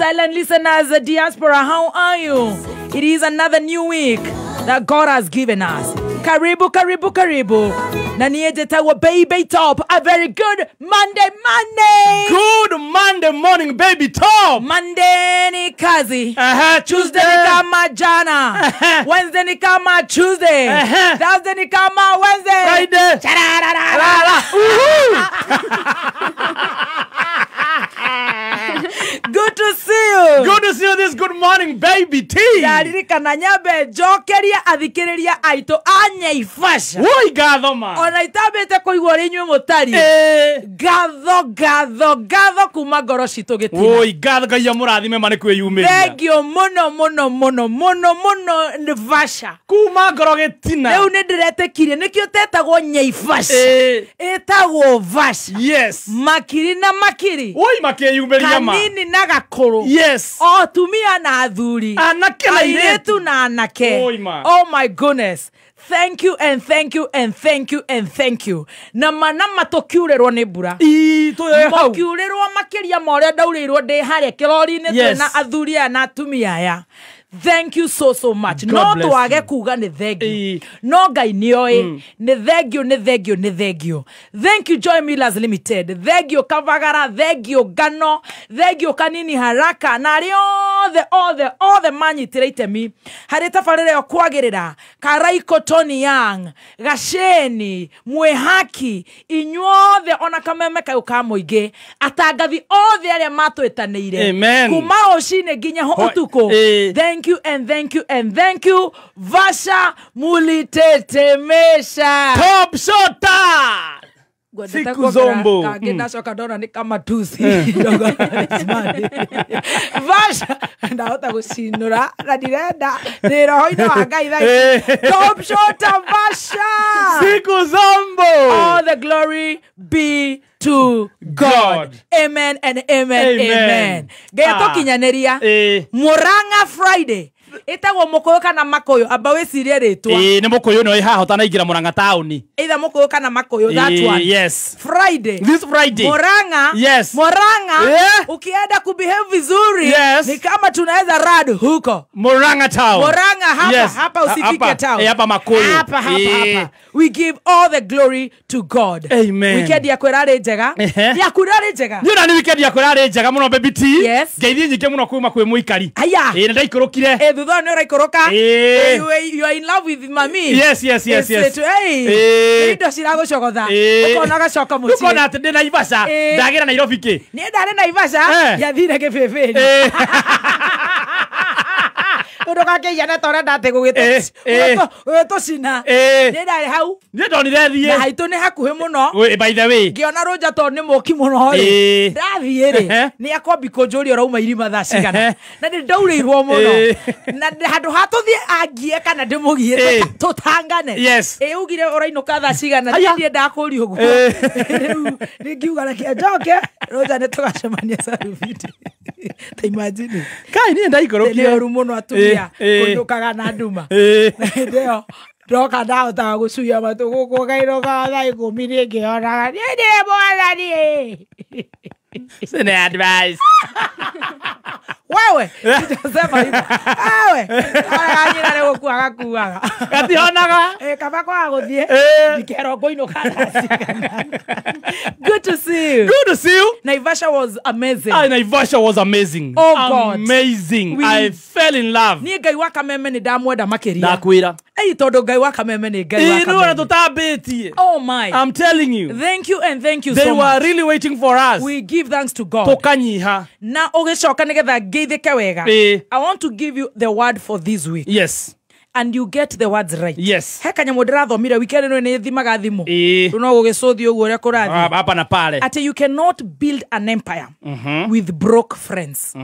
Silent listeners, diaspora, how are you? It is another new week that God has given us. Karibu, karibu, karibu. Na niĩ njĩtagwo Baby Top. A very good Monday, Monday. Good Monday morning, Baby Top. Monday ni kazi. Tuesday ni kama jana. Wednesday ni kama Tuesday. Thursday ni kama Wednesday. Friday. Charararara. Good to see you. Good to see you this good morning, Baby T. Ndaririkana nyambe njokeria athikĩrĩria aitũ a Nyaivasha. Woi ngatho ma. Ona itambĩte kũigua ũrĩa inyuĩ mũtariĩ. Ngatho, ngatho, ngatho kuma ngoro citũ gĩtina. Woi ngatho Ngai amũrathime ma nĩ kwĩyumĩria. Thank you mũno mũno mũno mũno mũno Nivasha. Kuma ngoro gĩtina. Rĩu nĩ ndĩretĩkirie nĩkĩo tetagwo Nyaivasha. Ĩtagwo Vasha. Yes. Makiri na makiri. Woi makĩyumĩria ma. Kanini na gakũrũ. Yes. O atumia na athuri. Anake na airĩtu na anake. Oi ma. Oh my goodness. Thank you and thank you and thank you and thank you. Na mana matũkiurĩrwo nĩ mbura. Mũkiurĩrwo makĩria ma ũrĩa ndaurĩirwo ndĩ harĩa kĩrori-inĩ Yes. twĩna athuri aya na atumia aya. Thank you so so much. God No bless twage you. kuga nĩ thank you. No Ngai nĩoĩ. Nĩ thank you, nĩ thank you, nĩ thank you. Thank you Joy Millers Limited. Thank you Kavagara, thank you Ngano, thank you Kanini Haraka na arĩa othe othe othe manyitĩre itemi harĩ tabarĩra ĩyo kwagĩrĩra. Karaiko Tony Young, Gaceni, Mwĩhaki, inyuothe ona kameme kayũ ka mũingĩ, atangathi othe arĩa matwĩtanĩire Amen. kuma rũcinĩ nginya ũtukũ. Thank you and thank you and thank you. Vasha mulitetemesha. Top shota. Siku zombo. Kangĩ ndacoka ndona nĩ kama tusi. Vasha ndahota gũcinũra na ndirenda ndĩ roho-inĩ wa Ngai thaa ici. Top shota Vasha. Siku zombo. All the glory be to God. God. Amen and amen. Amen. Amen. Ngai atũkinyanĩria. Murang'a Friday. Ĩtagwo mũkũyũ kana makũyũ, amba wĩcirie rĩtwa. Nĩ mũkũyũ nĩ haha ũtanaingĩra Murang'a taũni. Either mũkũyũ kana makũyũ, that one. Yes. Friday. This Friday. Murang'a. Yes. Murang'a. Yeah. Ukienda kubehave vizuri, Yes. ni kama tunaweza rad huko. Murang'a town. Murang'a hapa, Yes. hapa usifike Hapa. town. Hapa Makuyu. Hapa, hapa, hapa. We give all the glory to God. Amen. Weekend yaku ĩrarĩ njega. Yaku ĩrarĩ njega. Niĩ ona nĩ weekend yakwa ĩrarĩ njega mũno Baby T. Yes. Ngeithi nyingĩ mũno kuma kwĩ mũikari. Aya. Nĩ ndaikũrũkire. Thutha nĩ ũraikũrũka. You are in love with mami. Yes, yes, yes, yes. Hey. Indo ciragũcogotha. Ũkona ũgacoka mũciĩ. Ũkona atĩ ndĩ Naivasha. Ndagĩra Nairobi kĩ? Niĩ ndarĩ Naivasha. Yathire kĩbĩbĩni. Ũndũ gakĩhiana ta ũrenda atĩ gũgĩtũcina. Niĩ ndarĩ hau. Niĩ ndonire thiĩ. Na haitũ nĩ hakuhĩ mũno. By the way. Ngĩona rũnja tondũ nĩ mũki mũno rĩ. Ndathiĩ rĩ, nĩ akwambi kũnjũria ũrauma irima thaa cigana. Na nĩ ndaurĩirwo mũno. Na handũ ha tũthiĩ angie kana ndĩmũgie tũtangane. Yes. Ugire ũrainũka thaa cigana, niĩ ndiendaga kũũrio ũguo. Rĩu nĩngiuga reke njoke, rũnja nĩ tũgacemania Sarubindi. Ta imagine. Kai niĩ ndaikũrũkire. Nĩ ũru mũno atumia kũinũkaga na nduma. Hĩndĩ ĩyo ndoka ndahotaga gũcuia matũ gũkũ ngainũkaga thaa ikũmi nĩngĩonaga niĩ nĩ mwathani. Sina advice. Wewe, sijasema hivyo. Wewe, nyina nĩ gũkua gakuaga. Gatihonaga. Kaba kwaga gũthiĩ, ndikerwo ngũinũka thaa cigana. Good to see you. Good to see you. Naivasha was amazing. Naivasha was amazing. Oh God. Amazing. I fell in love. Niĩ Ngai wa kameme nĩ ndamwenda makĩria. Ndakwĩra. Ei tondũ Ngai wa kameme nĩ Ngai wa kameme. Nĩ tũtambĩtie. Oh my. I'm telling you. Thank you and thank you so much. They were really waiting for us. We give thanks to God. Tũkanyiha. Na ũgĩcoka nĩgetha ngeithĩke wega. I want to give you the word for this week. Yes. And you get the words right. Yes. He kanyamũ ndĩrathomire weekend ĩno nĩ thimaga thimũ. Rĩu no gũgĩcũthio ũguo ũrĩa kũrathiĩ. Hapa na pale. Atĩ you cannot build an empire with broke friends.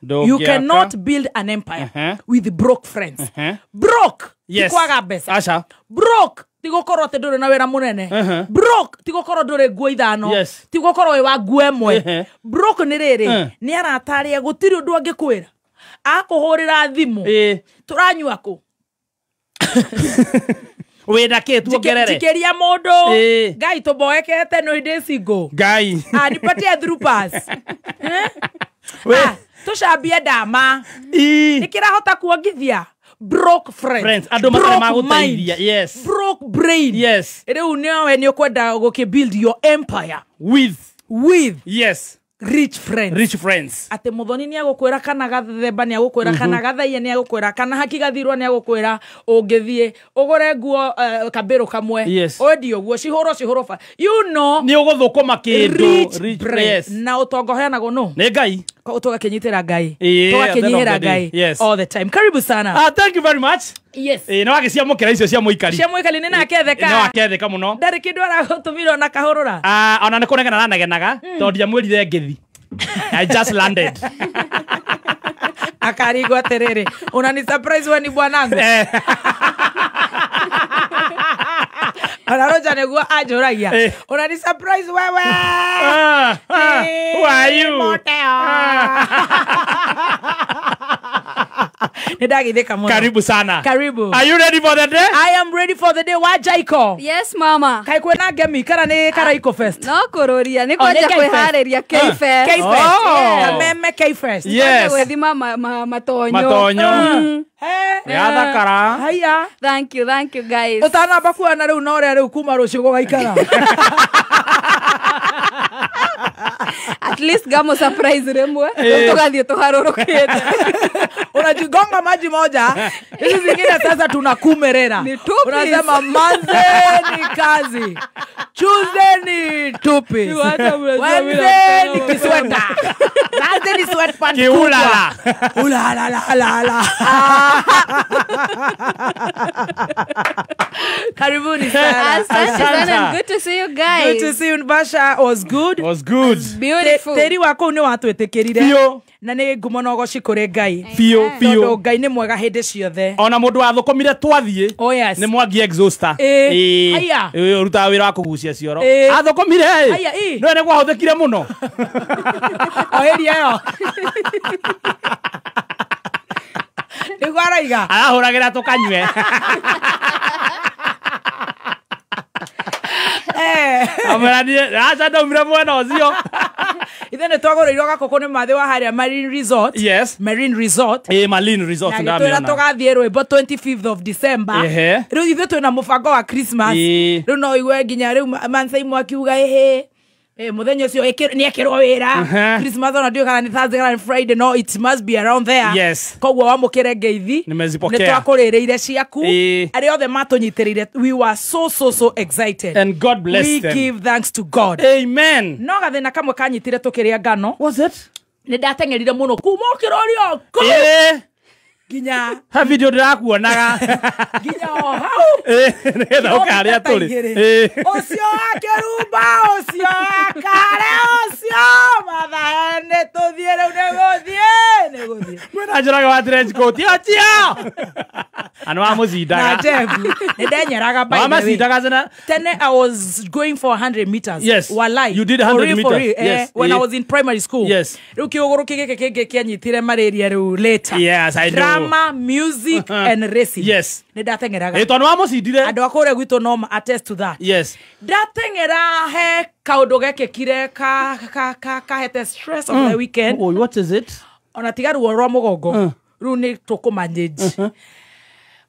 You cannot build an empire with broke friends. Broke. Yes. Ti kwaga mbeca. Aca. Broke. Ti gũkorwo atĩ ndũrĩ na wĩra mũnene. Broke. Ti gũkorwo ndũrĩ nguo ithano. Yes. Ti gũkorwo wĩ wa nguo ĩmwe. Broke nĩ rĩrĩ, nĩ arata arĩa gũtirĩ ũndũ angĩkwĩra. Akũhũrĩra thimũ. Tũranyua kũ? Wĩna kĩ tuongerere? Njikĩria mũndũ. Ngai tũmboekete no ndĩ single. Ngai. Anipatie through pass. Tũcambie ndama. Ii. Nĩ kĩrahota kuongithia broke friends. Andũ matarĩ Broke magũteithia. mind. Yes. Broke brain. Yes. Rĩu nĩwe nĩ ũkwenda gũkĩ build your empire With. with Yes. rich friends. Rich friends. Atä må thoni nä agå kwä ra kana gathemba nä agå kwä ra kana gathaia nä agå kwä ra kana haki gathirwo nä agå kwä ra å ngä thiä å gå re nguo kambä rå kamwe Yes. wendie å guo cihå rwo cihå rwo ba you know Nĩ ũgũthũkũma kĩndũ. rich brain. Yes. Na å tonga ũheanagwo nå Nĩ Ngai. tågakä nyitä ra ngai Ĩĩ, tågakä at the end nyihä of ra the day. ngai Yes. all the time. Karibu sana. Ah, thank you very much. Yes. Ĩĩ, nĩ wagĩciamũkĩra icio cia mũikari. Cia mwĩkali nĩ naketheka. Nĩ waketheka mũno. Ndarĩ kĩndũ aragũtũmire ona kahũrũra. Ah, ona nĩ kũnegena aranegenaga tondũ ndiamwĩrire ngĩthi. I just landed. Akarigwo atĩrĩrĩ, unani surprise we ni bwanangu. Eh. Ona Roger nĩguo anjũragia. Eh. Unani surprise wewe. Ah, ah, who are you? Moteo. Nĩ ndagithĩka mũno. Karibu sana. Karibu. Are you ready for the day? I am ready for the day wa Jaiko. Yes mama. Kaĩ kwĩna ngemi kana nĩ Karaiko Fest? No kũrũria nĩ Oh, kwanja nĩ K-Fest. kwĩharĩria K-Fest. K-Fest. Oh. Kameme K-Fest. Yes. Kwanja gwĩthima matonyo. Matonyo. Eh. Yathakara. Haya. Thank you, thank you guys. Ũtanamba kuona rĩu na ũrĩa rĩu kuma rũciũ gũgaikara. At least ngamo surprise rĩmwe tũgathiĩ tũharũrũkĩte. Unajigonga maji moja, hizi zingine sasa tunakumerera. Ni two piece. Unasema Monday ni kazi, Tuesday ni two piece, Wacha mnajua Wednesday mimi ni napenda kisweta, Thursday ni sweatpants Kiulala. kubwa. Ulala la la. Karibuni sana. Asante sana and good to see you guys. Good to see you. Basha was good. Was good. Beautiful. Tĩri wa kũu nĩ watwĩtĩkĩrire Biũ. na nĩ ngumo na ũgoci kũrĩ Ngai Biũ, tondũ biũ. Ngai nĩ mwega hĩndĩ ciothe. Ona mũndũ wathũkũmire twathiĩ. Oh, yes. Nĩ Mwangi exhauster. Ĩĩ. Ĩĩ. Haiya. Ĩĩ, ũrutaga wĩra wa kũgucia cioro. Ĩĩ. Athũkũmire ĩ. Haiya, ĩ. Nĩwe nĩ gwahũthĩkire mũno. O ĩria ĩyo nĩguo aroiga. Arahũragĩra tũkanyue. Eh. Amwĩra niĩ aca ndaumire mwena ũcio. Ithe nĩ twagũrĩirwo gakũkũ nĩ mathĩ wa harĩa Marine Resort. Yes. Marine Resort. Ĩĩ, Marine Resort Na gĩtwĩra ndamĩona. tũgathiĩ rwĩmbo 25th of December. Ehe. Rĩu ithuĩ twĩna mũbango wa Christmas. Ĩĩ. Rĩu no ũigue nginya rĩu Mansai mwakiuga ĩhĩ mũthenya ũcio nĩ ekĩrwo wĩra. Ehe. Christmas ona ndiũĩ kana nĩ Thursday kana nĩ Friday, no it must be around there. Yes. Koguo wamũkĩre ngeithi. Nimezipokea. Nĩ twakũrĩrĩire ciaku. Ĩĩ. Arĩa othe matũnyitĩrĩire, we were so so so excited. And God bless We them. give thanks to God. Amen. No gathĩna kamwe kanyitire tũkĩrĩa ngano. Was it? Nĩ ndateng'erire mũno kuma ũkĩrorio kũ Ĩĩ. nginya Ha video ndĩrakuonaga. nginya o hau. Ĩĩ, nĩgetha ũke harĩa tũrĩ. Ĩĩ. Ũcio wa kĩrumba ũcio wa kare ũcio mathae nĩ tũthiĩ rĩu nĩ gũthiĩ nĩ gũthiĩ. Mwĩna Njoroge wa trench coat. Ochio. Anũ wamũcindaga. Na Jeff nĩ ndenyeraga by the way. Wamacindaga cina. Tene I was going for 100 meters. Yes. Walai. You did 100 For real, for meters. real. Eh, Yes. when I Eh. was in primary school. Yes. Rĩu kĩũgũrũ gĩkĩ kĩngĩ kĩanyitire malaria rĩu later. Yes, I know. Drama, music and racing. Yes. Nĩ ndateng'eraga. Ĩĩ, tondũ nĩwamũcindire. Andũ a kũrĩa gwitũ no ma attest to that. Yes. Ndateng'era he kaũndũ gekĩkire kahete stress of the weekend. Oh, what is it? Ona tiga ruo rwa mũgongo rĩu nĩ tũkũmanage.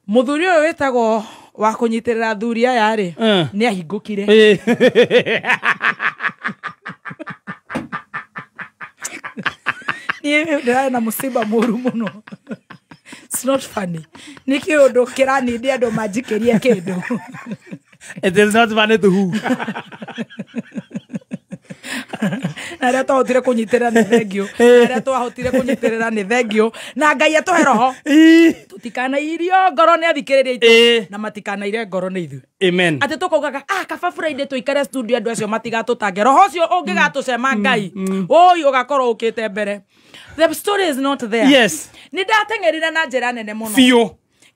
Mũthuri ũyũ wĩtagwo wa kũnyitĩrĩra athuri aya rĩ nĩ ahingũkire. Ĩĩ. Niĩ ndĩrarĩ na mũciba mũru mũno. It's not funny. Nĩ kĩũndũ kĩranindi andũ manjikĩrie kĩndũ. It is not funny to who? Na arĩa twahotire kũnyitĩrĩra nĩ thengio. Na arĩa twahotire kũnyitĩrĩra nĩ thengio. Na Ngai atũhe roho. Tũtikanairio ngoro nĩ athikĩrĩria aitũ. Na matikanaire ngoro nĩ ithuĩ. Amen. Atĩ tũkaugaga kaba Friday tũikare studio andũ acio matigatũtange. Roho ũcio ũngĩgatũcema Ngai ũi ũgakorwo ũkĩte mbere. The story is not there. Yes. Nĩ ndateng'erire na njĩra nene mũno. Biũ.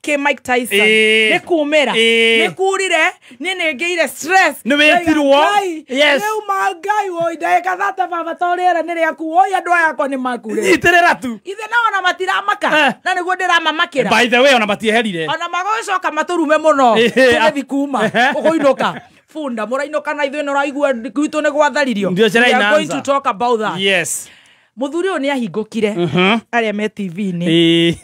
Kĩ Mike Tyson. Ĩĩ. Nĩ kumĩra. Ĩĩ. Nĩ kurire niĩ nĩ ngĩire stress. Nĩ wĩtirwo. Yes. Rĩu ma Ngai woi ndagĩka thate baba to rĩera nĩ rĩaku woi andũ aya akwa nĩ makurĩra. Nyitĩrĩra tu. Ithe nao ona matiramaka na nĩguo ndĩramamakĩra. By the way ona matieherire. Ona magũgĩcoka matũrume mũno. Tũgĩthi kuma ũkũinũka. Bunda mũrainũka na ithuĩ nĩ ũraigua gwitũ nĩ gwatharirio. Ndio We are going inaanza. to talk about that. Yes. Muthuri ũyũ nĩ ahingũkire arĩa me TV-inĩ.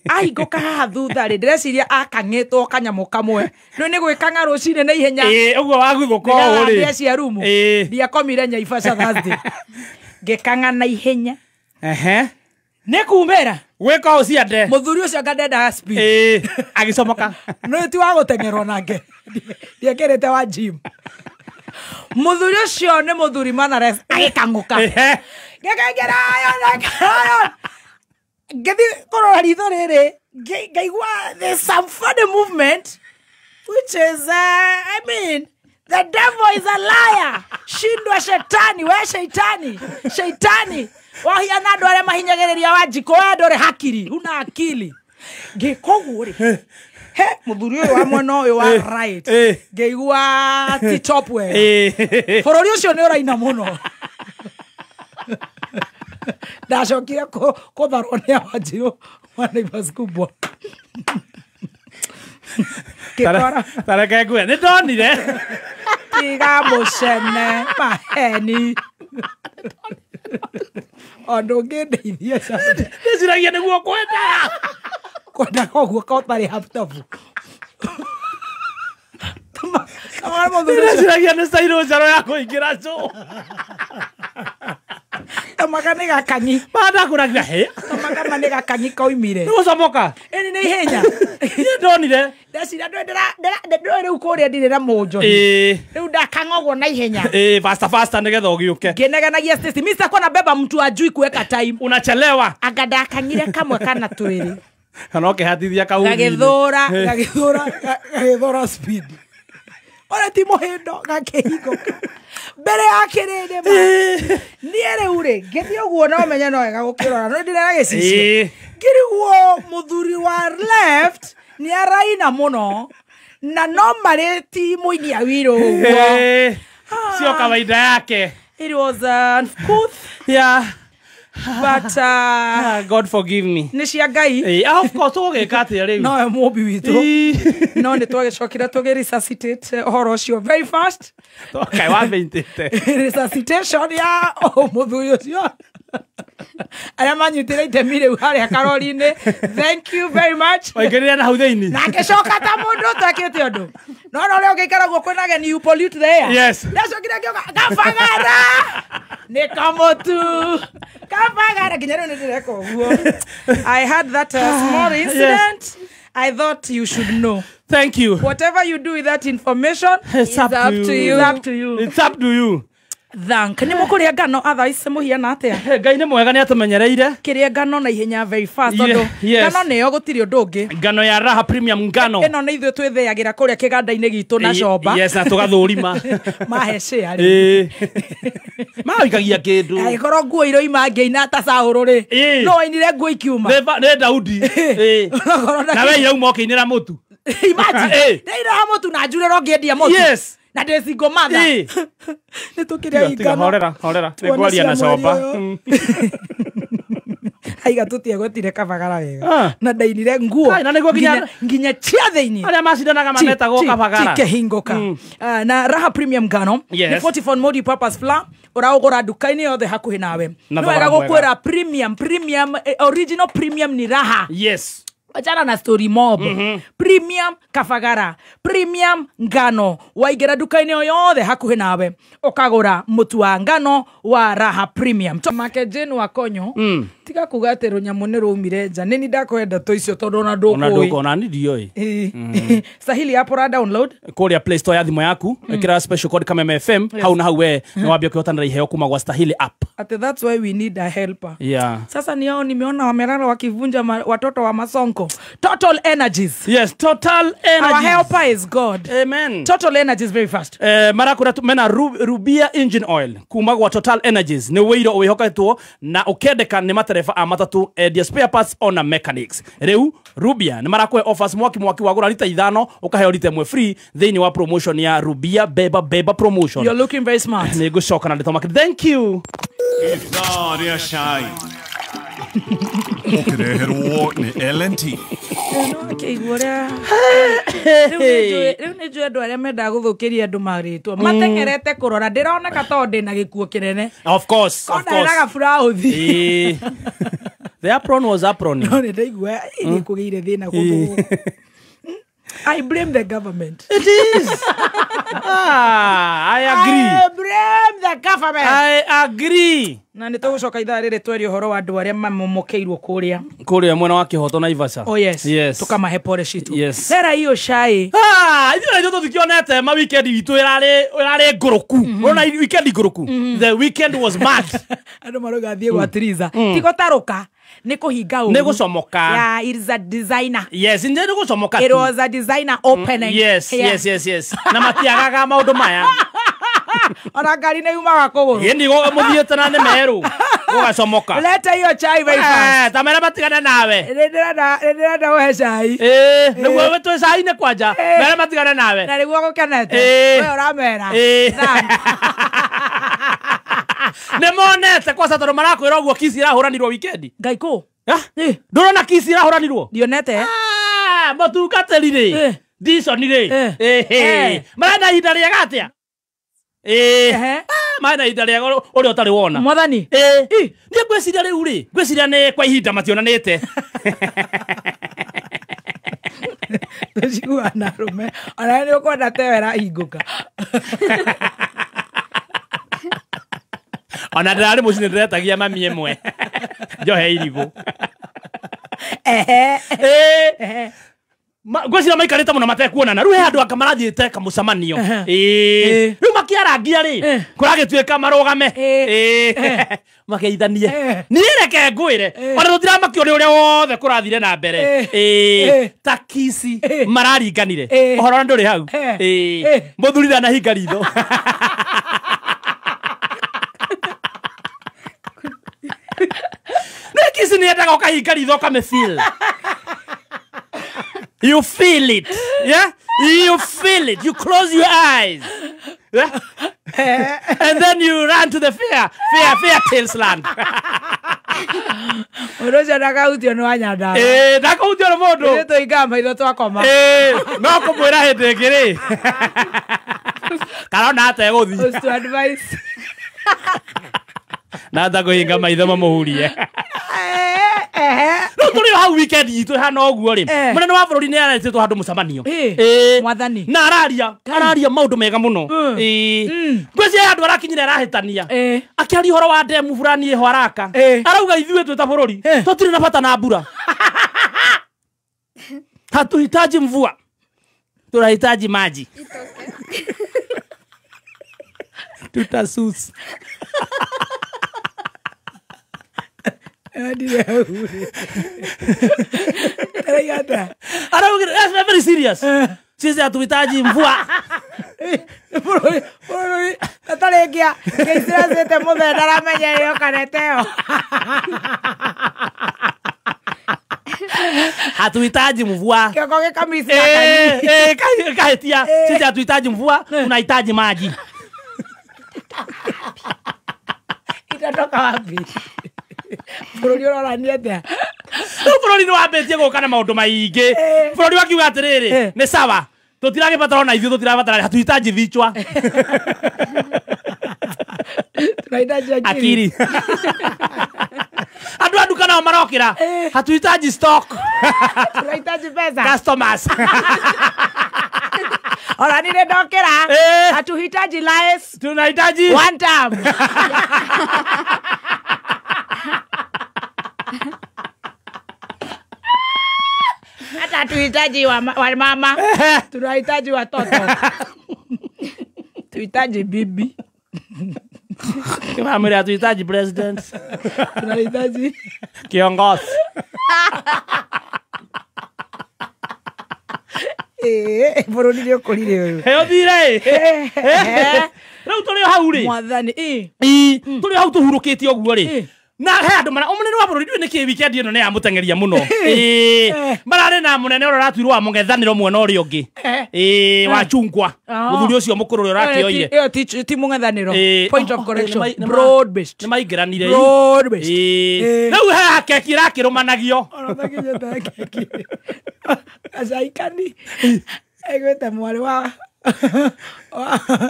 Ahingũka haha thutha rĩ, ndĩreciria akang'ĩtwo kanyamũ kamwe. Rĩu nĩ gwĩkang'a rũcinĩ na ihenya. Ũguo waguthũka ũũ rĩ. Nĩgetha cia rumu. Ndiakomire Nyaibasha Thursday. Ngĩkang'a na ihenya. Nĩ kumĩra. Gwĩka ũũ ciande. Mũthuri ũcio anga ndendaga speed. Agĩcomoka. No ti wa gũteng'erwo nake. Ndiekĩrĩte wa gym. Mũthuri ũcio nĩ mũthuri manares agĩkang'ũka. Ngĩkaingĩra yo. Ngĩthiĩ kũrora ritho rĩrĩ, ngaigua there's some funny movement which is I mean, the devil is a liar. Shindwa shetani, we sheitani, sheitani. Wahiana andũ arĩa mahinyagĩrĩria Wanjikũ, we ndũrĩ hakiri, huna akili. Ngĩka ũguo rĩ, he mũthuri ũyũ wa mwena ũyũ wa right, ngĩigua ti top wega. Bũrũri ũcio nĩ ũraina mũno. Ndacokire kũtharwo nĩ Wanjirũ wa Naivas kubwa. Ngĩkora. Tareke ngue, nĩ ndonire. Tiga mũcene maheni. Ona ũngĩndeithia sana. Ndĩciragia nĩguo kwendaga. Kwendaga ũguo ka ũtarĩ haftabu. Ndĩciragia nĩ cairũ njerũ ya kũingĩra show. Tamaga nĩ gakanyi. Mandakũragia he. Tamaga ma nĩ gakanyi koimire. Nĩ gũcomoka. Ĩni nĩ ihenya. Niĩ ndonire. Ndeciria ndũĩ rĩu kũrĩa ndirĩ na mũnjohi. Rĩu ndakang'a ũguo na ihenya. Faster faster nĩgetha ũgĩũke. Ngĩnegenagia Stacy, mimi sitakuwa nabeba mtu ajui kuweka time. Unachelewa. Anga ndakang'ire kamwe kana twĩrĩ. Kana ũkĩhatithia kaũthi-inĩ. Gagĩthũra, gagĩthũra, gagĩthũra speed. Ona ti mũhĩndo gakĩhingũka. Mbere ya kĩrĩndĩ ma. Niĩ rĩu rĩ, ngĩthiĩ ũguo no menye no wega gũkĩrora. No ndĩrĩ na gĩcicio. Ngĩrigwo mũthuri wa left nĩ araina mũno na no marĩ ti mũini awiro ũguo. Sio kawaida yake. It was uncouth. Yeah. But God forgive me. Nĩ cia Ngai. Of course ũgĩka atĩa rĩu? No we mũmbi witũ. No nĩ twagĩcokire tũgĩ resuscitate ũhoro ũcio very fast. Kaĩ wamĩintĩte. Resuscitation ya mũthuri ũcio. Arĩa manyitire itemi rĩu harĩa karori-inĩ. Thank you very much. Waingĩrire na hau thĩinĩ. Na ngĩcoka ta mũndũ ũtekĩte ũndũ. No no ũrĩa ũngĩikara ũguo kwĩna ageni, you pollute the air. Yes. Ndacokire ngĩuga Kabagara. Nĩ kamũtu. Kabagara nginya rĩu nĩ ndĩreka ũguo. I had that small incident. Yes. I thought you should know. Thank you. Whatever you do with that information, it's up to you. It's up to you. It's up to you. Thank. Nĩ mũkũrĩa ngano otherwise mũhiana atĩa? Ngai nĩ mwega nĩ atũmenyereire. Kĩrĩa ngano na ihenya very fast tondũ ngano nĩyo gũtirĩ ũndũ ũngĩ. Ngano ya Raha Premium ngano. Ĩno nĩ ithuĩ twĩthĩagĩra kũrĩa kĩganda-inĩ gitũ na comba. Yes, na tũgathũrima. Mahe share rĩ. Maikagia kĩndũ. Angĩkorwo nguo iroima ngĩina ta Saũlũ rĩ. No wainire nguo ikiuma. Nĩ Daudi. Na we irauma ũkĩinĩra mũtu. Imagine. Ndainĩra mũtu na njurĩrwo ngĩendia mũtu. Yes. Na ndĩ single mother. Nĩ tũkĩrĩa ingano. Horera, horera. Nĩ ngwaria na comba. Aiga tũtiegwetire Kabagara wega. Na ndainire nguo. Na nĩguo nginya cia thĩinĩ. Arĩa macindanaga mametagwo Kabagara. Cikĩhingũka. Na Raha Premium ngano nĩ 44 multi purpose flour ũraũgũra nduka-inĩ yothe hakuhĩ nawe. Nĩ wega gũkwĩra premium, premium, original premium ni Raha. Yes. Achana na story mob. Premium Kabagara, premium ngano. Waingĩra nduka-inĩ o yothe hakuhĩ nawe ũkagũra mũtu wa ngano wa Raha Premium. Make Jane wa Konyo, tiga kuga atĩ rũnyamũ nĩ rũumire nja. Nĩ ni ndakwenda tũ icio tondũ ona ndũkũĩ. Ona ni ndiũĩ. Sahili app ũra download kũrĩa Play Store ya thimũ yaku, ĩkĩra special code Kameme FM, hau na hau we nĩ wambia kũhotanĩra iheo kuma gwa Stahili app. Ati that's why we need a helper. Yeah. Sasa niao nimeona wamelala wakivunja watoto wa masonko. Total Energies. Yes, Total Energies. Our helper is God. Amen. Total Energies very fast. Marakura mena Rubia engine oil kuma gwa Total Energies ni wĩiro wĩhoketwo na ũkendeka nĩ matereba a matatu endia spare parts ona mechanics. Rĩu Rubia nĩ marakũhe offers mwaki mwaki wagũra rita 5 ũkaheo rita 1 free thĩinĩ wa promotion ya Rubia Beba Beba promotion. You're looking very smart. Nĩ ngũcoka na ndeto makĩria. Thank you. Ithaa rĩa cai. Ũkĩreherwo nĩ L&T. Akĩigua ũrĩa rĩu nĩ njũĩ andũ arĩa mendaga gũthũkĩria andũ marĩtwa mateng'erete kũrora ndĩroneka tondũ ndĩna gĩkuo kĩnene. Of course, of Kona ĩraga course. burauthi. The apron was apron. No nĩ ndaigua nĩ kũgĩire thĩna kũndũ gũkũ. I blame the government. It is. Ah, I agree. I blame the government. I agree. Na nĩ tũgũcoka ithaa rĩrĩ twerie ũhoro wa andũ arĩa mamomokeirwo kũrĩa. Kũrĩa mwena wa Kĩhoto Naivasha. Oh yes. Yes. Tukamahe pole citu. Yes. Rera hiyo cai. Ah, ithuĩ na ithuĩ tũtikionete ma weekend itũ ĩrarĩ ngũrũku. Ũrona weekend ngũrũku. The weekend was mad. Andũ marauga thiĩ gwa Triza. Ti gũtarũka, nĩ kũhinga ũru. Nĩ gũcomoka. Yeah, it is a designer. Yes, nĩ gũcomoka. It was a designer opening. Yes, Yeah. yes, yes, yes. Na matiagaga maũndũ maya. Ona ngari nĩ yumaga kũgũrũ. Ĩni mũthiĩte na nĩ merũ. Gũgacomoka. Leta hiyo chai very fast. Ta mera matigane nawe. Nĩ ndĩrenda ũhe cai. Nĩguo we twĩ cai-inĩ kwanja. Mera matigane nawe. Na nĩguo gũkenete. We ũramera. Nĩ monete kwaca tondũ marakwĩra ũguo Kisii ĩrahũranirwo weekend. Ngai kũ? Ndũrona Kisii ĩrahũranirwo? Ndionete. Mũtungatĩri rĩ. Dicon rĩ. Marenda ihinda rĩega atĩa? Marenda ihinda rĩega ũrĩa ũtarĩ wona. Mwathani. Niĩ ngwĩciria rĩu rĩ, ngwĩciria nĩ kwa ihinda mationanĩte. Tũciguana na arũme. Ona nĩ ũkwenda tewe ĩrahingũka. Ona ndĩrarĩ mũciĩ nĩ ndĩretagia mami ĩmwe. Njohe irigũ. Ngwĩciria maikarĩte mũno matekuonana. Rĩu he andũ anga marathiĩte kamũcemanio. Rĩu makĩarangia rĩ, kũragĩtuĩka marũgame. Makeithanie. Niĩ reke ngwĩre, ona tũtiramakio nĩ ũrĩa wothe kũrathire na mbere. Ta Kisii mararinganire. Ũhoro ndũrĩ hau. Mũthuri ndanahinga ritho. Nĩ Kisii nĩendaga ũkahinga ritho ũkamĩfeel. You feel it, yeah? You feel it. You close your eyes. Yeah? And then you run to the fair tales land. Mũndũ ũcio ndakahutio nĩ wa Nyandarua. Ndakahutio nĩ mũndũ. Ithuĩ tũhingaga maitho twakoma. No kũmwĩra hĩndĩ ĩngĩ rĩ. Karona ategũthiĩ. To advise. Na ndakũhinga maitho mamũhurie. Rĩu tũrĩ o hau weekend itũ ĩhana ũguo rĩ. Mũnene wa bũrũri nĩ aretĩtwo handũ mũcemanio. Mwathani. Na araria maũndũ mega mũno. Ngwĩciria andũ arakinyire arahĩtania. Akĩaria ũhoro wa ndemu fulani ĩho araka. Arauga ithuĩ twĩ ta bũrũri tũtirĩ na bata na mbura. Hatuhitaji mvua. Tunahitaji maji. Tutasusa. That's very serious. Sisi hatuhitaji mvua. Atarĩkia kĩiciracĩte mũthenya ndaramenya ĩyo kana ĩteo. Hatuhitaji mvua. Kĩongo gĩkamisi na Kahetia. Sisi hatuhitaji mvua, tunahitaji maji. Itatoka wapi? Bũrũri ũrorania atĩa? Rĩu bũrũri nĩ wambĩtie gũka na maũndũ maingĩ. Bũrũri wakiuga atĩrĩrĩ, nĩ sawa. Tũtiragĩbatara ona ithuĩ tũtirabatara, hatuhitaji vichwa. Tunahitaji akili. Andũ a nduka nao marokĩra, hatuhitaji stock. Tunahitaji pesa. Customers. Ona nĩ ndokĩra, hatuhitaji lies. Tunahitaji one time. Hata hatuhitaji wa mama, tunahitaji watoto. Tuhitaji bibi. Kama hatuhitaji president. Tunahitaji kiongozi. Bũrũri nĩ ũkũrire ũyũ. Ũthire. Rĩu tũrĩ o hau rĩ. Mwathani. Tũrĩ o hau tũhurũkĩte ũguo rĩ. Na he andå mara å munene wa bå rå ri nä kä wikendi ä no nä ya må teng'eria må no mararä na må nene å rä a ũratuirwo wa mũng'ethanĩro mwena ũrĩa ũngĩ wa chungwa mũthuri ũcio mũkũrũ ũrĩa ũrakĩoire ĩyo ti mũng'ethanĩro point of correction broad based nĩ maingĩranire broad based rĩu he keki ĩrakĩrũmanagio keki acaikani aiguĩte mwarĩ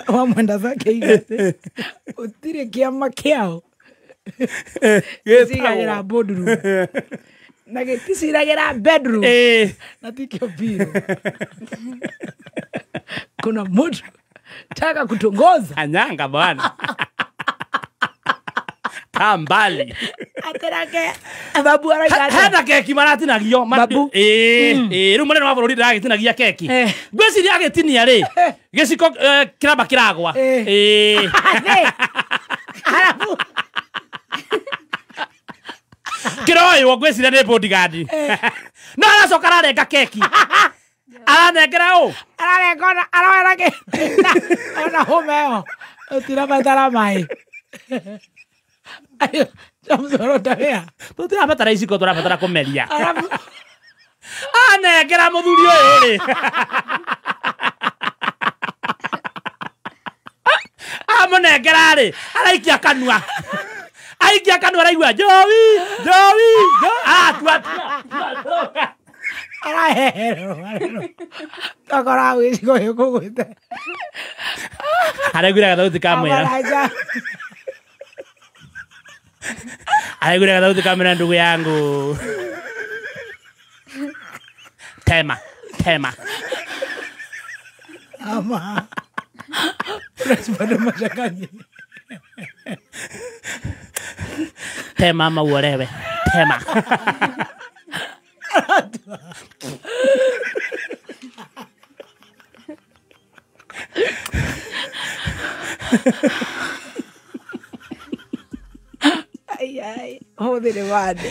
wa mwenda zake igate gũtirĩ kĩama kĩao gĩciragĩra boardroom na gĩticiragĩra bedroom na tikio biro kuna mtu taka kutongoza anyanga bwana kaa mbali aterake babu araiga hena keki maratinagio babu rĩu mũnene wa bũrũri ndĩragĩtinagia keki ngwĩciria agĩtinia rĩ gĩciko kĩramba kĩragwa arabu kiroywo ngwĩciria nĩ bodyguard no aracoka ararenga keki aranengera ũ ararenga ona aroera kĩ ona hũma ĩyo tũtirabatara maĩ tũtirabatara tũtirabatara iciko tũrabatara kũmeria anengera mũthuri ũyũ rĩ amũnengera rĩ araikia kanua aikia kanua araigua njowi njowi atua araherwo tokora gĩciko gĩkũgwĩte araiguire gathauti kamwĩra araiguire gathauti kamwĩra ndugu yangu tema tema ama unasipata mashakani tema ama uolewe tema ai ai ũmũthĩ nĩ mande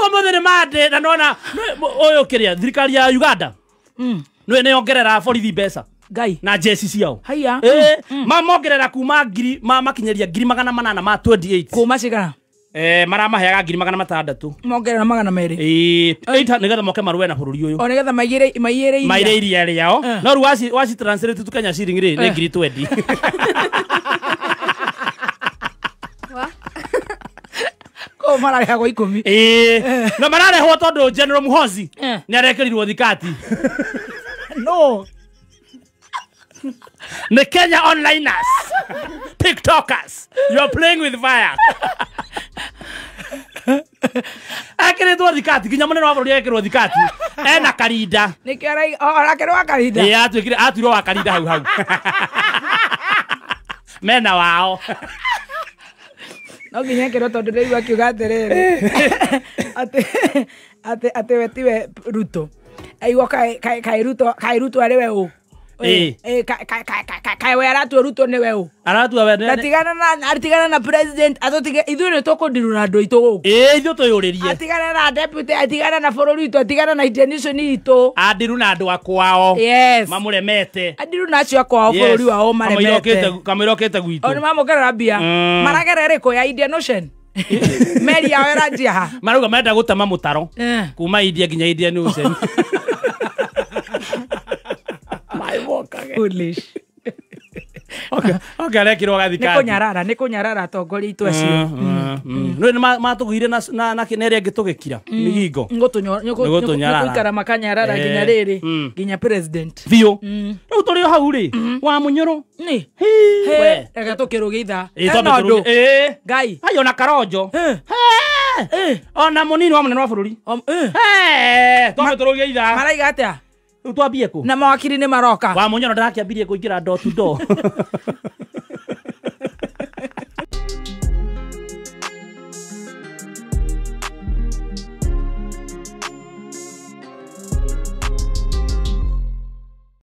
ũmũthĩ nĩ mande na nona ũyũ kĩrĩa thirikari ya Uganda nĩ yongerera borithi mbeca ngai na jeci ciao haya mamongerera kuma ngiri makinyeria 828 kuma cigana maramaheaga 600 mongerera 200 nigetha moke marũe na bũrũri ũyũ o nigetha maiyĩre maire iria rĩao no rĩu waci translate to Kenya shilling rĩ nĩ 20,000 ko mararehagwo 10 na mararehwo tondũ General Muhoozi nĩ arekĩrirwo thikati no The Kenya onliners, TikTokers, you are playing with fire. Akeretwo thikati nginya munene wa bũrũri ekĩrwo thikati ena karinda nĩkĩo arakĩrwo wa karinda ĩĩ atuĩkire atuirwo wa karinda hau hau mena wao no nginya ekĩrwo tondũ ndĩraigua akiuga atĩrĩrĩ atĩ atĩ atĩ we tiwe Ruto aigua kaĩ Ruto arĩ we ũ kaĩ we aratua Ruto nĩwe ũ aratua we na atigana na president atũtige ithuĩ nĩ tũkũndirwo na andũ aitũ gũkũ ithuĩ twĩyũrĩrie atigana na deputy atigana na bũrũri witũ atigana na Indian itũ andiru na andũ a kwao yes mamũremete andiru na acio a kwao bũrũri wao maremete kamũira okĩte gwitũ o nĩ mamũgerera mbia maragerera ĩrĩkũ ya Indian Ocean meri yao ĩranjia ha marauga marenda gũtema mũtaro kuma India nginya Indian Ocean foolish okay arekirwo gathikati nĩ kũnyarara atongoria aitũ acio nĩ matũgĩire na na ĩrĩa ĩngĩ tũgĩkira mĩgingo nĩgũtũnyarara makanyarara nginya rĩrĩ nginya president biũ rĩu tũrĩ o hau rĩ wa mũnyũrũ nĩ reke tũkĩrũge ithaa hena ũndũ ngai ai ona Karonjo ona mũnini wa mũnene wa bũrũri twambe tũrũge ithaa maraiga atĩa twambie kũ na mawakiri nĩ maroka wa mũnyoro ndarakĩambirie kũingĩra door to door